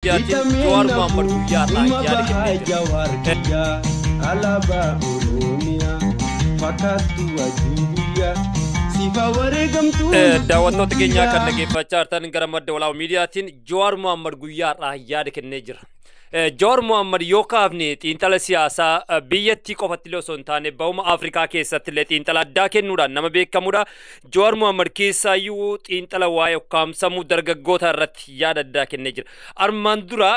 Jawaar Mohaammed guyyaa har'aa yaada kennee jira. Alaabaa Oromiyaa fakkaattu guyyaa sifa wareegamtuu. Daawwattoota keenyaa kan dhaggeeffachaa jirtan, gara Madda Walaabuu Miidiyaatiin Jawaar Mohaammed guyyaa har'aa yaada kennee jira. Jawaar Mohaammed yoo kaafne, xiinxala siyaasaa biyyattii qofatti illee osoo hin taane bahuma Afrikaa keessatti illee xiinxala addaa kennuudhaan nama beekamudha. Jawaar Mohaammed keessaayyuu xiinxala waa'ee ukkaamsamuu dargaggoota irratti yaada addaa kennee jira. Armaan dura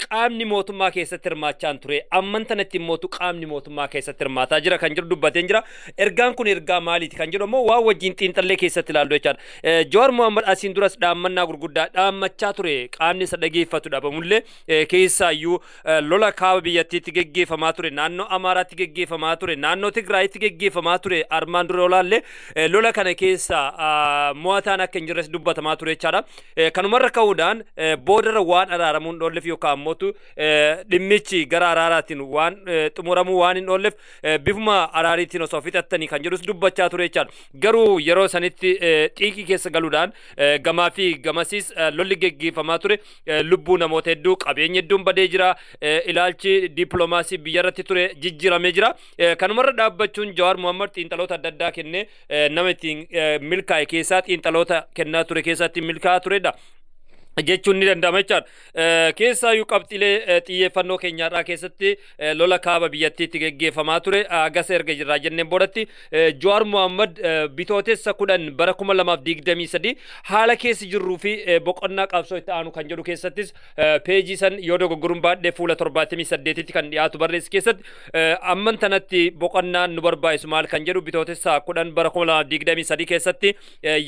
qaamni mootummaa keessatti hirmaachaa ture. Amman tanatti immoo qaamni mootummaa keessatti hirmaataa jira kan jedhu dubbateen jira. Ergaan kun ergaa maaliiti kan jedhu immoo waan wajjin xiinxallee keessatti ilaallu jechaadha. Jawaar Mohaammed asiin duras dhaammannaa gurguddaa dhaammachaa ture, qaamni isa dhageeffatu dhabamullee, keessaa iyyuu lola kaaba biyyattiitti geggeeffamaa ture, naannoo Amaaraatti geggeeffamaa ture, naannoo Tigraayitti geggeeffamaa ture. Armaan dura olaallee lola kana keessa mo'ataan akka hin jirres dubbatamaa ture jechaadha. Kanumarra ka'uudhaan boodarra waan araaramuu hin oolleef yookaan ammoo dhimmichi gara araaraatiin waan xumuramuu waan hin oolleef bifuma araariitiin osoo fixattanii kan jedhus dubbachaa ture jechaadha. Garuu yeroo sanitti xiiqii keessa galuudhaan gamaa fi gamasiis lolli geggeeffamaa ture, lubbuu namoota hedduu, qabeenya hedduun badee jira, ilaalchi dippiloomaasii biyyarratti ture jijjiiramee jira. Kanumarra dhaabbachuun Jawaar Mohaammed xiinxaloota adda addaa kennee nama ittiin milkaa'e keessaa, xiinxaloota kennaa ture keessatti milkaa'aa turedha jechuun ni danda'ama jechaadha. Keessaayyuu qabxiilee xiyyeeffannoo keenyaadhaa keessatti lola kaaba biyyattiitti geggeeffamaa ture hagas erga jirraa jenneen boodatti, Jawaar Mohaammed Bitootessa 10 bara 2023 haala keessa jirruu fi boqonnaa qabsoo itti aanu kan jedhu keessattis, peejii san yoo dogoggoruun baadhee fuula 78tti kan dhiyaatu barreessi keessatti, amman tanatti boqonnaan nu barbaachisu maal kan jedhu Bitootessa 10 bara 2023 keessatti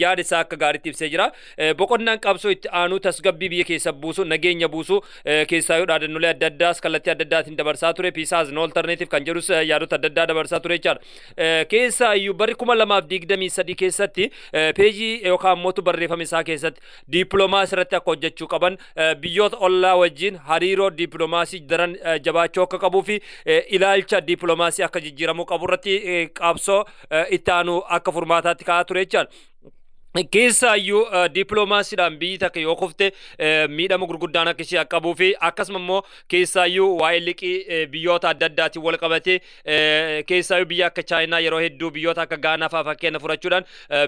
yaada isaa akka gaariitti ibsee jira. Boqonnaan qabsoo itti aanu tasgabbii biyya keessa buusu, nageenya buusu, keessaayyuu dhaadannolee adda addaas kallattii adda addaatiin dabarsaa ture. Peace has no alternative kan jedhus yaadota adda addaa dabarsaa ture jechaadha. Keessaayyuu barri 2023 keessatti peejii yookaan mootu barreeffama isaa keessatti dippiloomaasii irratti akka hojjechuu qaban, biyyoota ollaa wajjin hariiroo dippiloomaasii daran jabaachuu akka qabuu fi ilaalcha dippiloomaasii akka jijjiiramuu qabu irratti qabsoo itti aanu akka furmaataatti kaa'aa ture jechaadha. Keessaayyuu dippiloomaasiidhaan biyyi takka yoo kufte miidhama gurguddaan akka ishee qabuu fi akkasuma immoo keessaayyuu waa'ee liqii biyyoota adda addaatiin wal qabatee, keessaayyuu biyya akka Chaayinaa yeroo hedduu biyyoota akka Gaanaa fa'aa fakkeenya fudhachuudhaan,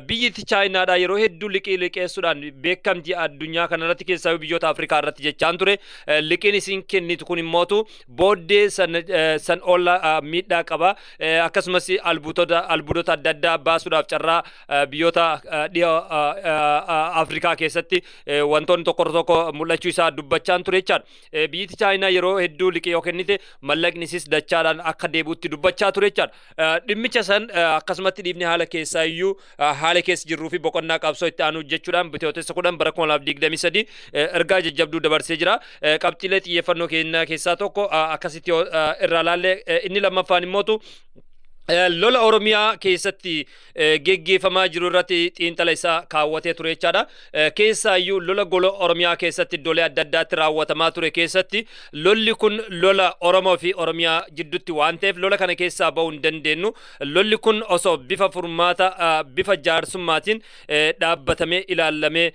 biyyi Chaayinaadhaa yeroo hedduu liqii liqeessuudhaan beekamti addunyaa kanarratti, keessaayyuu biyyoota Afrikaa irratti jechaan ture. Liqiin isin kennitu kun immootu booddee san olla miidhaa qaba. Akkasumas albuudota adda addaa baasuudhaaf carraa biyyoota dhiyoo Afrikaa keessatti wantoonni tokko tokko mul'achuu isaa dubbachaan ture jechaadha. Biyyi Chaayinaa yeroo hedduu liqii yoo kennite mallaqni isis dachaadhaan akka deebi'utti dubbachaa ture jechaadha. Dhimmicha san akkasumatti dhiifni, haala keessaa iyyuu haala keessa jirruu fi boqonnaa qabsoo itti aanu jechuudhaan Bitootessa 10 bara 2023 ergaa jajjabduu dabarsee jira. Qabxiilee xiyyeeffannoo keenyaa keessaa tokko akkasitti irraa laallee, inni lammaffaan immootu lola Oromiyaa keessatti geggeeffamaa jiru irratti xiinxala isaa kaawwatee ture jechaadha. Keessaayyuu lola gola Oromiyaa keessatti iddoolee adda addaatti raawwatamaa ture keessatti, lolli kun lola Oromoo fi Oromiyaa jidduutti waan ta'eef lola kana keessaa bahuu hin dandeenyu. Lolli kun osoo bifa furmaata bifa jaarsummaatiin dhaabbatamee ilaallamee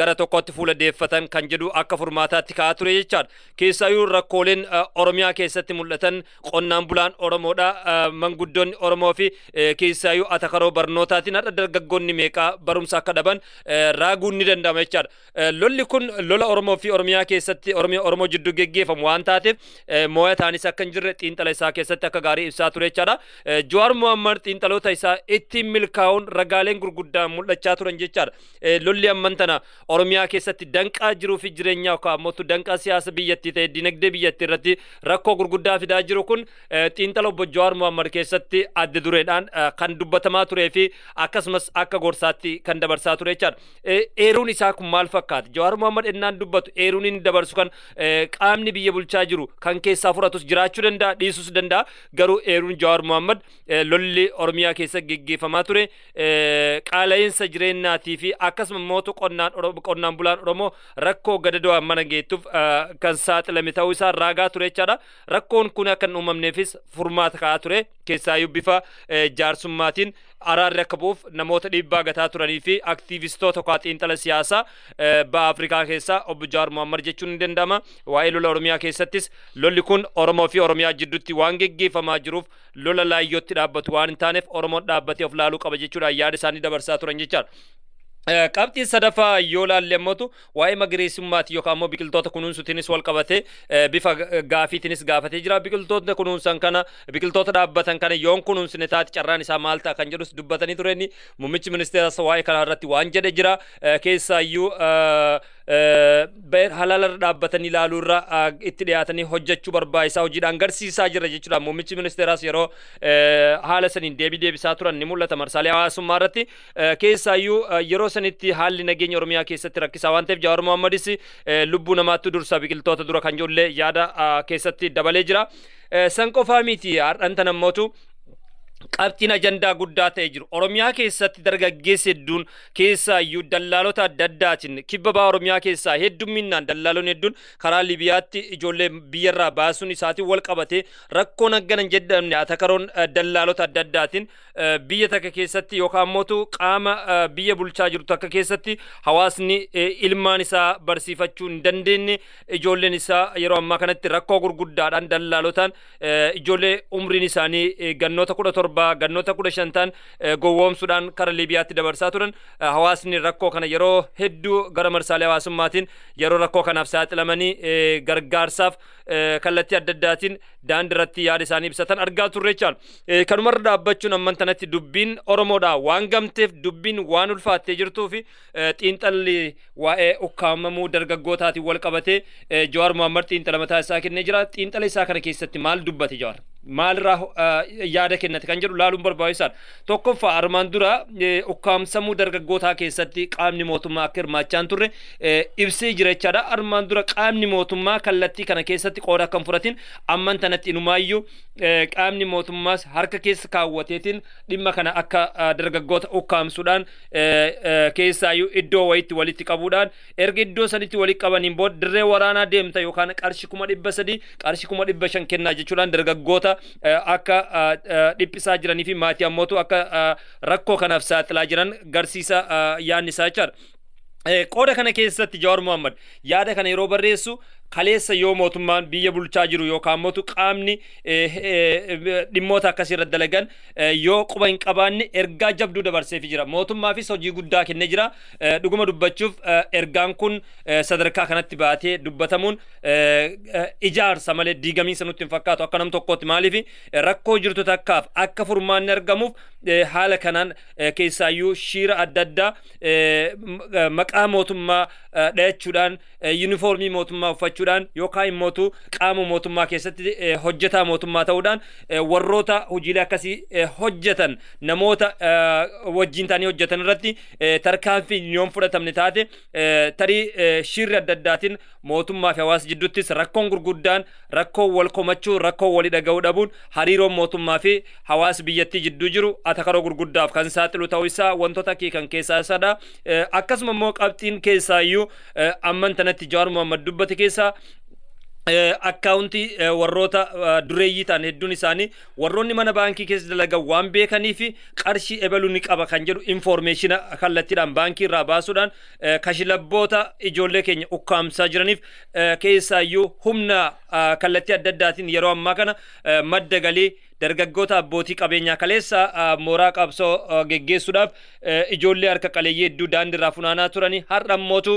gara tokkotti fuula deeffatan kan jedhu akka furmaataatti kaa'aa ture jechaadha. Keessaayyuu rakkooleen Oromiyaa keessatti mul'atan qonnaan bulaan Oromoodha. Manguddoonni Oromoo fi keessaayyuu atakaroo barnootaatiin har'a dargaggoonni meeqaa barumsa akka dhaban raaguun ni danda'ama jechaadha. Lolli kun lola Oromoo fi Oromiyaa keessatti Oromoo jidduu geggeeffamu waan taateef moo'ataanis akka hin jirre xiinxala isaa keessatti akka gaarii ibsaa ture jechaadha. Jawaar Mohammad xiinxaloota isaa ittiin milkaa'uun ragaaleen gurguddaan mul'achaa turan jechaadha. Lolli amman tana Oromiyaa keessatti danqaa jiruu fi jireenyaa yookaan ammoo danqaa siyaasa biyyattii ta'e dinagdee biyyattii irratti rakkoo gurguddaa fidaa jiru kun xiinxala obbo Jawaar Mohammad keessatti adda dureedhaan kan dubbatamaa turee fi akkasumas akka gorsaatti kan dabarsaa ture jechaadha. Eeruun isaa kun maal fakkaata? Jawaar Mohammad ennaan dubbatu eeruun inni dabarsu kan qaamni biyya bulchaa jiru kan keessaa fudhatus jiraachuu danda'a, dhiisus danda'a. Garuu eeruun Jawaar Mohammad lolli Oromiyaa keessa geggeeffamaa ture qaala'insa jireenyaatii fi akkasuma immoo qonnaan bulaan Oromoo rakkoo gadadoo mana geettuuf kan saaxilame ta'uu isaa raagaa ture jechaadha. Rakkoon kun akka hin uumamneefis furmaata kaa'aa ture. Keessaayyuu bifa jaarsummaatiin araarri akka bu'uuf namoota dhiibbaa gataa turanii fi aktiivistoota yookaan xiinxala siyaasaa baha Afrikaa keessaa obbo Jawaar Mohammad jechuun ni danda'ama. Waa'ee lola Oromiyaa keessattis lolli kun Oromoo fi Oromiyaa jidduutti waan geggeeffamaa jiruuf lola laayyootti dhaabbatu waan hin taaneef Oromoon dhaabbatee of laaluu qaba jechuudhaan yaada isaanii dabarsaa turan jechaadha. Qabxiin sadaffaa yoo laalle ammootu waa'ee magariisummaati yookaan ammoo biqiltoota kunuunsuutiinis wal qabatee bifa gaafiitiinis gaafatee jira. Biqiltoota kunuunsan kana, biqiltoota dhaabbatan kana yoon kunuunsine taate carraan isaa maal ta'a kan jedhus dubbatanii tureni. Muummichi ministeeras waa'ee kana irratti waan jedhe jira. Keessaayyuu halaalarra dhaabbatanii ilaaluurra itti dhiyaatanii hojjechuu barbaachisaa, hojiidhaan garsiisaa jira jechuudha. Muummichi ministeeraas yeroo haala saniin deebii deebisaa turan ni mul'ata marsaalee hawaasummaa irratti. Keessaayyuu yeroo sanitti haalli nageenya Oromiyaa keessatti rakkisaa waan ta'eef Jawaar Mohammadis lubbuu namaatti dursa, biqiltoota dura kan ijoollee yaada keessatti dabalee jira. San qofaa miti, har'an tan ammootu qabxiin ajandaa guddaa ta'e jiru. Oromiyaa keessatti dargaggeessi hedduun keessaayyuu dallaalota adda addaatiin kibba baha Oromiyaa keessaa heddumminaan dallaalonni hedduun karaa Libiyaatti ijoollee biyyarraa baasuun isaatiin wal qabatee rakkoon hangana hin jedhamne atakaroon dallaalota adda addaatiin biyya takka keessatti yookaan immoo qaama biyya bulchaa jiru takka keessatti hawaasni ilmaan isaa barsiifachuu hin dandeenye, ijoolleen isaa yeroo ammaa kanatti rakkoo gurguddaadhaan dallaalotaan ijoollee umriin isaanii gannoota 17, gannoota 15 ta'an gowwoomsuudhaan kara Liibiyaatti dabarsaa turan. Hawaasni rakkoo kana yeroo hedduu gara marsaalee hawaasummaatiin yeroo rakkoo kanaaf saaxilamanii gargaarsaaf kallattii adda addaatiin daandii irratti yaada isaanii ibsatan argaa turre jechaadha. Kanumarra dhaabbachuun amman tanatti dubbiin Oromoodha waan gamteef, dubbiin waan ulfaattee jirtuu fi xiinxalli waa'ee ukkaamamuu dargaggootaatiin wal qabatee Jawaar Mohammad xiinxala mataa isaa kennee jira. Xiinxala isaa kana keessatti maal dubbate Jawaar? Maalirraa yaada kennate kan jedhu laaluun barbaachisaadha. Tokkoffaa, armaan dura ukkaamsamuu dargaggootaa keessatti qaamni mootummaa akka hirmaachaa hin turre ibsee jira jechaadha. Armaan dura qaamni mootummaa kallattii kana keessatti qooda akka hin fudhatin, amman tanatti inumaayyuu qaamni mootummaas harka keessa kaawwateetiin dhimma kana akka dargaggoota ukkaamsuudhaan, keessaayyuu iddoo wayitti walitti qabuudhaan, erga iddoo sanitti walitti qabaniin booda dirree waraanaa deemta yookaan qarshii 300,000, qarshii 500,000 kennaa jechuudhaan dargaggoota akka dhiphisaa jiranii fi maatii ammootu akka rakkoo kanaaf saaxilaa jiran garsiisa yaadni isaa jechaadha. Qooda kana keessatti Jawaar Mohammad yaada kana yeroo barreessu, kaleessa yoo mootummaan biyya bulchaa jiru yookaan mootu qaamni dhimmoota akkasii irratti dalagan yoo quba hin qabaanne ergaa jabduu dabarseefi jira. Mootummaafis hojii guddaa kennee jira. Dhuguma dubbachuuf ergaan kun sadarkaa kanatti baatee dubbatamuun ijaarsa malee diigamiinsa nutti hin fakkaatu akka nam tokkootti. Maaliif rakkoo jirtu takkaaf akka furmaanni argamuuf haala kanaan keessaayyuu shiira adda addaa maqaa mootummaa dhayachuudhaan, yuunifoormii mootummaa uffachuudhaan yookaan immootu qaama mootummaa keessatti hojjetaa mootummaa ta'uudhaan warroota hojiilee akkasii hojjetan, namoota wajjin ta'anii hojjetan irratti tarkaanfii yoon fudhatamne taate, tarii shirri adda addaatiin mootummaa fi hawaasa jidduuttis rakkoon gurguddaan, rakkoo wal komachuu, rakkoo walii dhaga'uu dhabuun hariiroon mootummaa fi hawaasa biyyattii jidduu jiru atakaroo gurguddaaf kan saaxilu ta'uu isaa wantoota akeekan keessaa isadha. Akkasuma immoo qabxiin keessaayyuu amman tanatti Jawaar Mohammad dubbate keessaa akkaawuntii warroota dureeyyii ta'an hedduun isaanii warroonni mana baankii keessa dalagan waan beekanii fi qarshii ebaluu ni qaba kan jedhu infoormeeshina kallattiidhaan baankii irraa baasuudhaan kashilabboota ijoollee keenya ukkaamsaa jiraniif, keessaayyuu humna kallattii adda addaatiin yeroo ammaa kana madda galii dargaggoota abbootii qabeenyaa kaleessa mooraa qabsoo geggeessuudhaaf ijoollee harka qaleeyyii hedduu daandii irraa funaanaa turanii, har'a ammootu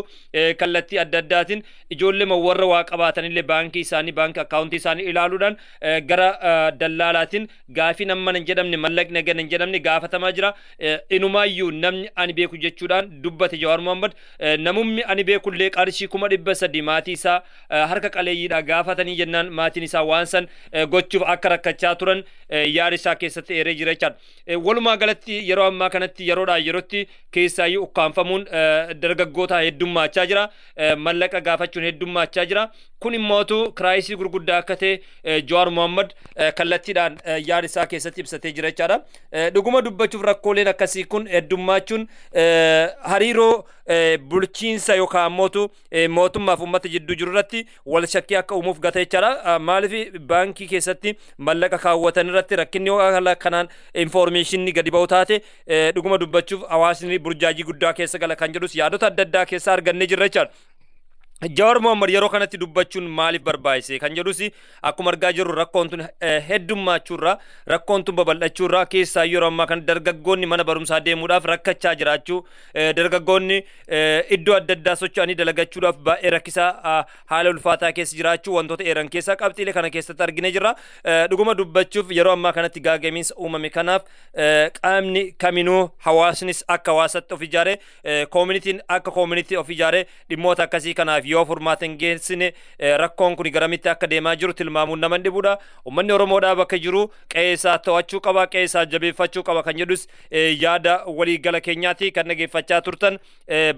kallattii adda addaatiin ijoollee warra waa qabaatanillee baankii isaanii, baankii akkaawuntii isaanii ilaaluudhaan gara dallaalaatiin gaafii namman hin jedhamne, mallaqni hagana hin jedhamne gaafatamaa jira. Inumaayyuu namni ani beeku jechuudhaan dubbate Jawaar Mohammad, namummi ani beekullee qarshii 300,000 maatii isaa harka qaleeyyiidha gaafatanii jennaan maatiin isaa waan san gochuuf akka rakkachaa turan yaada isaa keessatti eeree jira jechaadha. Walumaa galatti yeroo ammaa kanatti yeroodhaa yerootti keessaayyuu ukkaanfamuun dargaggoota heddummaachaa jira. Mallaqa gaafachuun heddummaachaa jira. Kun immootu kiraayisii gurguddaa akka ta'e Jawaar Mohammad kallattiidhaan yaada isaa keessatti ibsatee jira jechaadha. Dhuguma dubbachuuf rakkooleen akkasii kun heddummachuun hariiroo bulchiinsa yookaan ammootu mootummaaf uummata jidduu jiru irratti wal shakkii akka uumuuf gata jechaadha. Maaliif baankii keessatti mallaqa kaawwatanii dubbatan irratti rakkinni haala kanaan informationni gadi ba'u taate, dhuguma dubbachuuf hawaasni burjaajii guddaa keessa gala kan jedhus yaadota adda addaa keessaa argannee jirra jechaadha. Jawaar Mohammad yeroo kanatti dubbachuun maaliif barbaachise kan jedhus, akkuma argaa jirru rakkoon tun heddummachuurraa, rakkoon tun babal'achuurraa, keessaa yeroo ammaa kana dargaggoonni mana barumsaa deemuudhaaf rakkachaa jiraachuu, dargaggoonni iddoo adda addaa socho'anii dalagachuudhaaf baay'ee rakkisaa, haala ulfaataa keessa jiraachuu wantoota eeran keessaa qabxiilee kana keessatti arginee jirra. Dhuguma dubbachuuf yeroo ammaa kanatti gaagamiinsa uumame kanaaf qaamni kaminuu, hawaasnis akka hawaasatti of ijaare, koomunitiin akka koominitii of ijaare, dhimmoota akkasii kanaaf yoo furmaata hin geessine rakkoon kun garamitti akka deemaa jiru tilmaamuun nama dhibudha. Uummanni Oromoodhaa bakka jiru qe'ee isaa to'achuu qaba, qe'ee isaa jabeeffachuu qaba kan jedhus yaada waliigala keenyaati. Kan dhageeffachaa turtan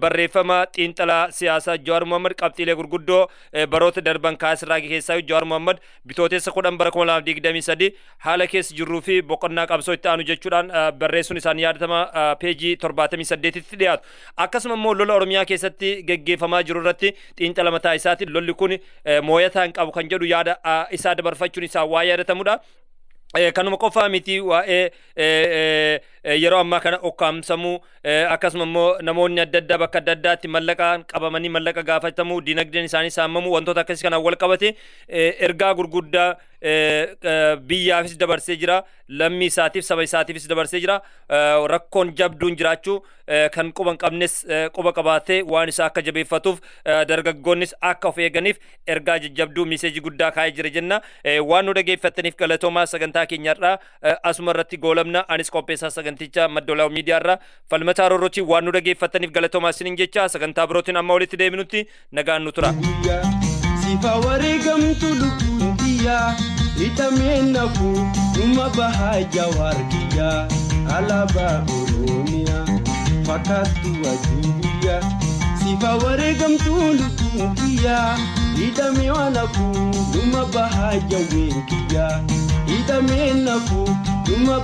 barreeffama xiinxalaa siyaasaa Jawaar Mohammad qabxiilee gurguddoo baroota darban kaasirraa keessaa Jawaar Mohammad Bitootessa 10 bara 2023 haala keessa jirruu fi boqonnaa qabsoo itti aanu jechuudhaan barreessuun isaanii yaadatama, peejii 78tti dhiyaatu. Akkasuma immoo lola Oromiyaa keessatti geggeeffamaa jiru irratti xiinxala mataa isaatiin lolli kun mooyataa hin qabu kan jedhu yaada isaa dabarfachuun isaa waa yaadatamudha. Kanuma qofaa miti, waa'ee yeroo ammaa kana ukkaamsamuu, akkasuma immoo namoonni adda addaa bakka adda addaatti mallaqaan qabamanii mallaqa gaafatamuu, dinagdeen isaanii saamamuu, wantoota akkasii kanaan wal qabate ergaa gurguddaa biyyaafis dabarsee jira, lammii isaatiif, saba isaatiifis dabarsee jira. Rakkoon jabduun jiraachuu kan quba hin qabnes quba qabaatee waan isaa akka jabeeffatuuf, dargaggoonnis akka of eeganiif ergaa jajjabduu, message guddaa kaa'ee jira jenna. Waan nu dhageeffattaniif galatoomaa. Sagantaa keenyarraa asuma irratti goolabna. Anis qopheessaa sagantichaa Madda Walaabuu Miidiyaarraa Falmataa Roorrooti. Waan nu dhageeffattaniif galatoomaa isiniin jecha, sagantaa birootiin amma walitti deebinutti nagaan nu tura. Sifa wareegamtu lubbuun kiyyaa, hidhamee nafu numa bahaa. Jawaar kiyyaa, alaabaa Oromiyaa fakkaattu aduu guyyaa. Sifa wareegamtu lubbuun kiyyaa, hidhamee waan hafu numa bahaa. Jawween kiyyaa, hidhamee nafu numa.